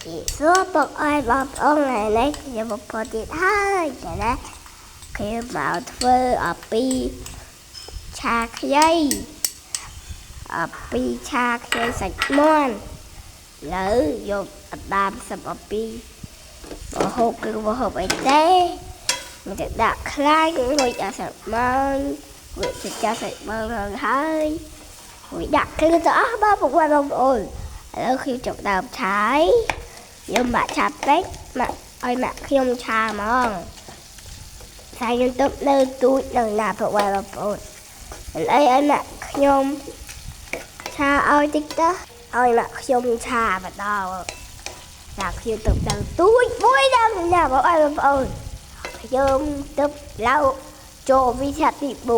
សួរពុកអើយបងប្អូនថ្ងៃនេះខ្ញុំមកផទៀតហើយចាណាខ្ញុំមកធ្វើអំពីឆាខ្ចីអំពីឆាខ្ចីសាច់មាន់លើយកអណ្ដាមសឹមអំពីមហូបគឺមហូបអីទេមានតែដាក់ខ្លាញ់រួចដាក់សាច់មាន់រួចចាស់សាច់មាន់ហើយរួចដាក់គ្រឿងទៅអស់បងប្អូនបងប្អូនឥឡូវខ្ញុំចាប់ដើមឆាយ យកម៉ាក់ឆាពេកម៉ាក់ឲ្យម៉ាក់ខ្ញុំឆាហ្មងតែខ្ញុំទៅនៅទូចនឹងណាប្រវែបងប្អូនឥឡូវឲ្យម៉ាក់ខ្ញុំឆាឲ្យតិចទៅឲ្យម៉ាក់ខ្ញុំឆាម្ដងតែខ្ញុំទៅនៅទូចមួយដល់ណាបងប្អូនខ្ញុំទៅឡៅចូលវិទ្យាទី4ឥ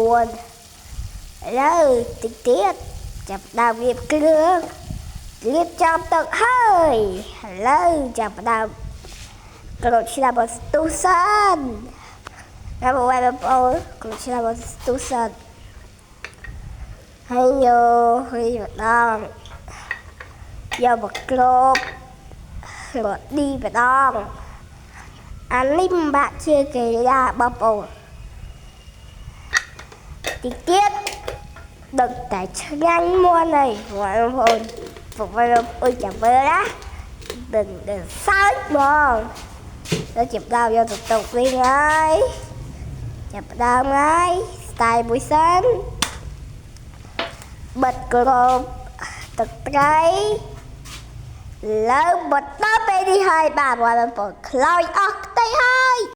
ឡូវតិចទៀតចាប់ដើមរៀបគ្រឿង រៀបចំទឹកហើយឥឡូវចាប់ផ្ដើមក្រូចឆ្លាបស្ទុះសិនហើយបងប្អូនក្រូចឆ្លាបស្ទុះសិនហើយយកហើយម្ដងយកមកក្របរត់ឌីម្ដងអានេះមិនបាក់ជាគេយ៉ាបងប្អូនតិចទៀតដឹកតែឆ្ងាញ់មាន់ហើយបងប្អូន phục ôi chả vơ đó đừng đừng sói mòn nó chụp đau vô tục tục đi ngay chụp đau ngay style buổi sáng bật cột thực cái lớn bật đó đi hai bà và bật lôi ốc tay hai.